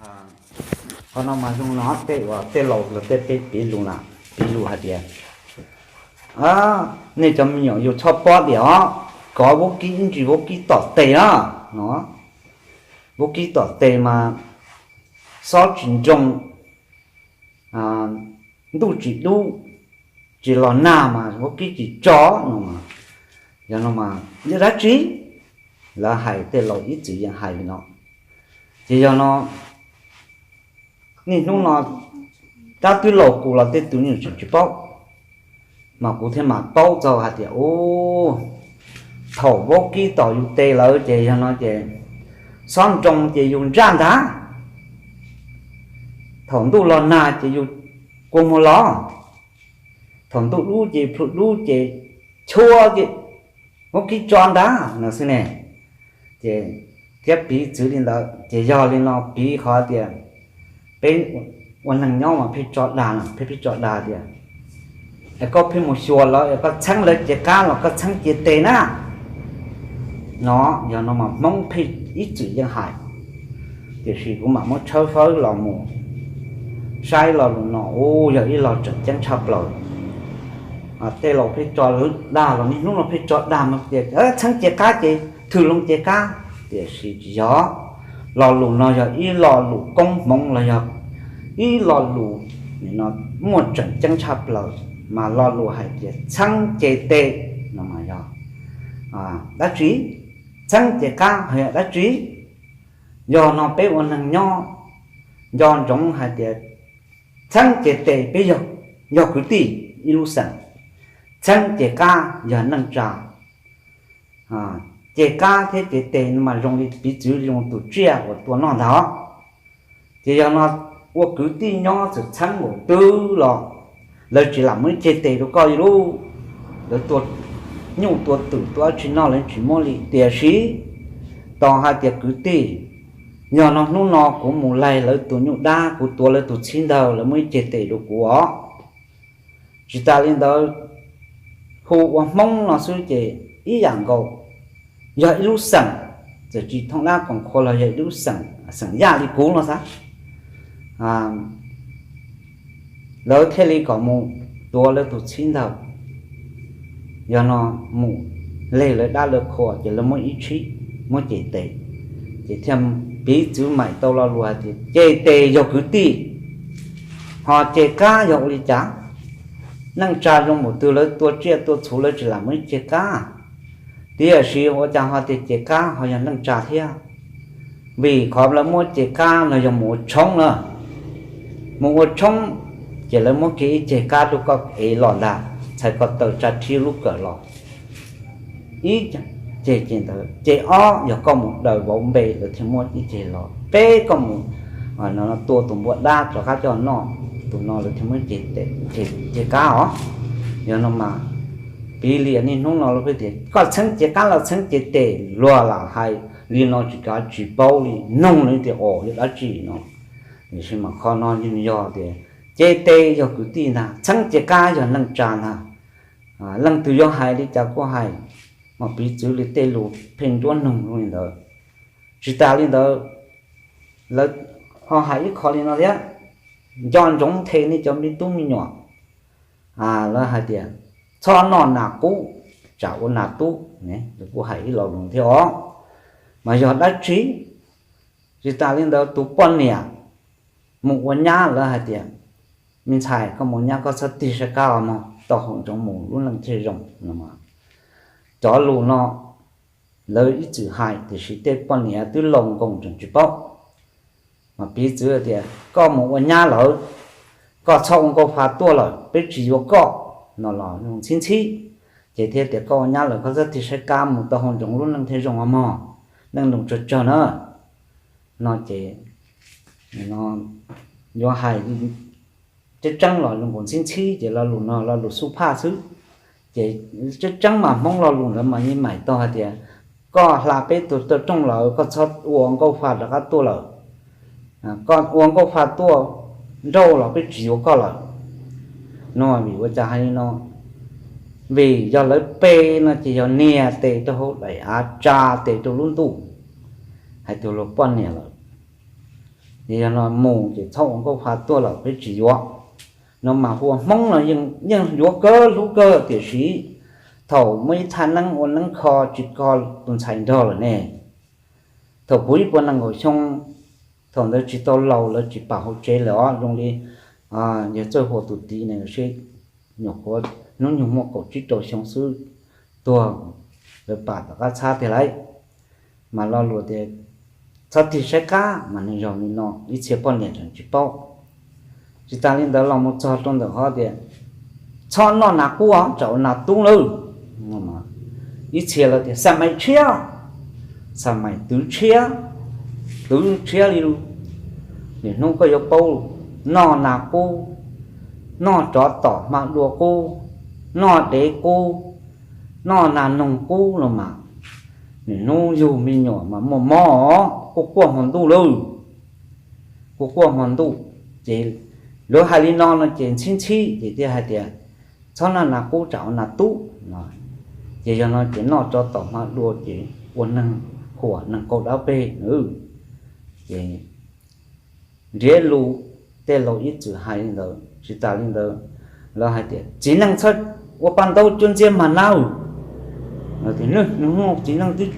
Qhov no mas zoo no tej uas tej laus los tej peb piv lus lawm, piv lus hais tias, nej cov me nyuam yus txhob pob tias os, kov vaub kib ib ntsis vaub kib tom tes na, no, vaub kib tom tes mas xob tsis nroo, ntuj tsis dub, tsis los nag mas vaub kib tsis tso no. Yog no mas yog dab tsi? Lawv hais tej laus ib txwm yeej hais li no. Ces yog no niaj hnub no rab twb laus kuv los tej tus nyuj tseem tsis paub, mas kuv thiaj mam paub txog hais tias, u, thaum vaub kib tom yus tes lawm ces yog no ces xob nroo ces yus ntsaj ntag. Thaum ntuj los nag ces yus kua muag los, thaum ntuj dub ces plhu dub ces chua ces vaub kib tso ntag no xwb ne. Ces thiab piv txwv li ntawd ces yog li no piv qhov tias peb ua neeg nyob mas pheej tso dag, pheej pheej tso dag tias, es koj pheej mus xyuas lawv es koj txheeb lawv cev qab los koj txheeb cev tes na. No, yog no mas Hmoob pheej ib txwm yeej hais, tiam sis kuv mam muab tshawb fawb los mus saib lo lus no, u, yog ib lo tseem ceeb tshaj plaws. Tej laus pheej tso dag los niaj hnub no pheej tso dag no tias txheeb cev qab ces thwm loo cev qab, tiam sis tsis yog. Lo lus no yog ib lo lus koob hmoov los yog ib lo lus muaj tseem ceeb tshaj plaws, mas lo lus hais tias txheeb cev tes no mas yog dab tsi? Txheeb cev qab ho yog dab tsi? Yog no peb ua neeg nyob nco ntsoov hais tias txheeb cev tes peb yog, yog kwv tij ib lub xeem, txheeb cev qab yog neej tsa. Cev qab thiab cev tes mas zoo li piv txwv zoo tus tsiaj uas tua noj ntag. Ces yog no ua kwv tij nyob txawm txheeb npaum twg los lawv tsis lam muab ib ceg tes rau koj li lauj. Lawv tua nyuj tua twm tua dab tsi noj lawv tsis muab li, tiam sis tos hais tias kwv tij, yog no hnub no kuv mus laig lawv tus nyuj dab, kuv tuav lawv tus txhib ntawg, lawv muab ib ceg tes rau kuv os. Tsis tas li ntawd, hu ua Hmoob no xwb ces ib yam nkaus, yog ib lub xeem, txawm tsis thooj dab koom qhua los yog ib lub xeem, xeem Yaj li kuv no xav, lawv thiaj li kom mus tuav lawv tus txhib ntawg, yog no mus leg lawv dab lawv qhua ces lawv muab ib txhib, muab ceg tes. Ces thiaj piv txwv maim tau lo lus hais tias ceg tes yog kwv tij, ho ceg qab yog ua li cas? Neej tsa zoo npaum twg lawv tua tsiaj tua txhu lawv tsis lam muab ib ceg qab. Tiam sis ua cas ho tias ceg qab ho yog neej tsa thiab? Vim qhov lawv muab ceg qab no yog mus ua tshoob na. Mus ua tshoob ces lawv muab kiag ib ceg qab rau koj ev los ntag, txhais ko taw tsa rhib lub kawm los. Ib ceg ces ntawd, ces ob yog koj mus daws vauv npe lawv thiaj muab ib ceg los, peb koj mus tua tus npua dab rov qab coj noj, tus no lawv thiaj muab ceg qab os. Yog no mas piv li niaj hnub no lawv pheej tias koj txheeb ceg qab los txheeb ceg tes, luag lam hais li no tsis kav tsis paub li, noog lawv tias os yog dab tsi no. Tiam sis mas qhov no yog tias ceg tes yog kwv tij ntag, txheeb ceg qab yog neej tsa ntag. Leej twg yuav hais li cas kuj hais, mas piv txwv li tej lus pheej nruab noog li ntawd. Tsis tas li ntawd, lawv ho hais ib qho li no thiab, nco ntsoov nthe nej cov me tub me nyuam, lawv hais tias txhob noj nas qub, tsam ua nas tub, lawv kuj hais ib lo lus thiab os. Mas yog dab tsi? Tsis tas li ntawd tus poj niam mus ua nyab lawv hais tias me ntxhais koj mus ua nyab koj txhob tig saib qab os mog, tau hau ntsoov mus lub neej thiaj zoo. Cov lus no lawv ib txwm hais tiam sis tej poj niam twb laus nkoos tseem tsis paub. Mas piv txwv tias koj mus ua nyab lawm, koj txhob ua nkauj fa tuaj lawm peb tsis yuav koj no los ntxhib ntxhib. Ces thiaj tias koj ua nyab lawm koj txhob tig saib qab mus tau hau ntsoov lub neej thiaj zoo os mog, neej nroog tsawg tsawg na. No ces yuav hais tseeb tseeb los zoo nkaus ntxhib ntxhib ces lo lus no lo lus xub phaj xwb. Ces tseeb tseeb mas Hmoob lo lus ntawd mas yeej maim tau hais tias koj hla peb tus rooj lawm koj txhob ua nkauj fa rov qab tuaj lawm. Koj ua nkauj fa tuaj nrauj los peb tsis yuav koj lawm. No vim ua cas hais li no? Vim yog lawv pe no ces yog nias tes rau hauv daim av tsa tes rau lub ntuj, hais tias luag poj niam lawm. Yog no mus ces txhob ua nkauj fa tuaj lawm peb tsis yuav. No mas hu ua Hmoob no yeej yuav kawg hlub kawg tiam sis thaum muaj ib thaj neeb ua neeb kho tsis kho tus ntxhais nrog lawm ne. Thaum puv ib puas nees nkaum xyoo, thaum ntawd tsis tau laus lawv tsis pam hauv tsev lawm os, zoo li yog Txawj Huas tus tij ne, seb nyuam qhuav hnub nyoog muaj kaum tsib rau xyoo xwb tuag, lawv pam tom qab txhab tiag lauj. Mas lo lus tias txhob tig saib qab mas neeg zoo li no ib txhia poj niam tseem tsis paub. Tsis tas li ntawd los mus txog rau ntawm qhov tias txhob noj nas qub tsam ua nas tub lawm. Ib txhia lawv tias xa mais tshiab, xa mais twv tshiab, twv tshiab li lus. Niaj hnub koj yuav paub noj nas qub, noj tsov tom hma dua qub, noj dev qub, noj nas noog qub los mas niaj hnub yug me nyuam mas muaj mob, quaj quaj hmo ntuj lawm, quaj quaj hmo ntuj. Ces lawv hais li no no ces ntxhib ntxhib ces thiaj hais tias txhob noj nas qub tsam ua nas tub no. Ces yog no ces noj tsov tom hma dua ces ua neeg huam neeg qaug dab peg. Ces nrhiav lus, tej laus ib txwm hais li ntawd. Tsis tas li ntawd, lawv hais tias txiv neej txhob ua paj ntaub cuab ntxiab mag nab. Txiv neej twb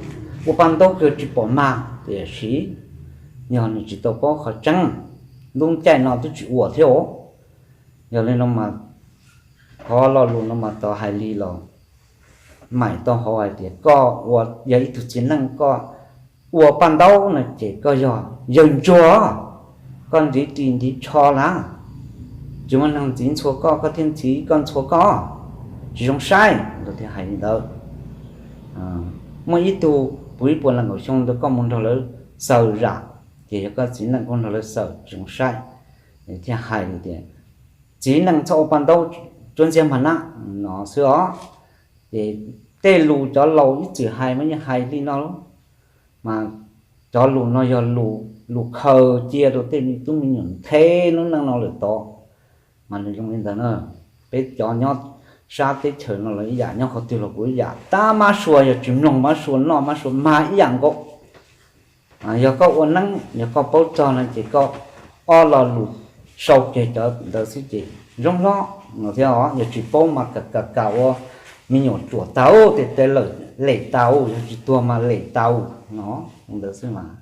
ua paj ntaub kawg tsis pom mag, tiam sis yog nws tsis tau paub qhov tseeb, lub caij no twb tsis ua thiab os. Yog li no mas qhov lo lus no mas tau hais li los maim tau hauv hais tias koj ua yog ib tug txiv neej koj ua paj ntaub no ces koj yog yawg ntsuag, koj ntiv ris ntiv tsho lawm, tsis muaj neeg ntxiv ntxhua koj, koj thiaj ntxiv koj ntxhua koj, tsis zoo saib. Lawv thiaj hais li ntawd. Muaj ib tug puv ib puas nees nkaum xyoo ntawd koj mus nrog lawv xaws zam, ces yog koj txiv neej koj nrog lawv xaws tsis zoo saib. Thiaj hais li tias txiv neej txhob ua paj ntaub cuab ntxiab mag nab no xwb os. Ces tej lus cov laus ib txwm hais mas yeej hais li no, mas cov lus no yog lus khaws cia rau tej me tub me nyuam nthe lub neej no lawm tod. Mas nws zoo li ntawd na, peb cov nyob sab teb chaws no los ib yam, nyob qhov twg los kuj ib yam, tab mab sua yog tsis mloog mab sua noj mab sua mag ib yam nkaus. Yog koj ua neeb yog koj paub txog no ces koj ob lo lus sau kiag cov ntawd xwb ces zoo hlob no thiab os. Yog tsis paub mas kam kam kam ua me nyuam ruam tag, tes tes lawm lem tag, yog tsis tuag mas lem tag no, ntawd xwb mas.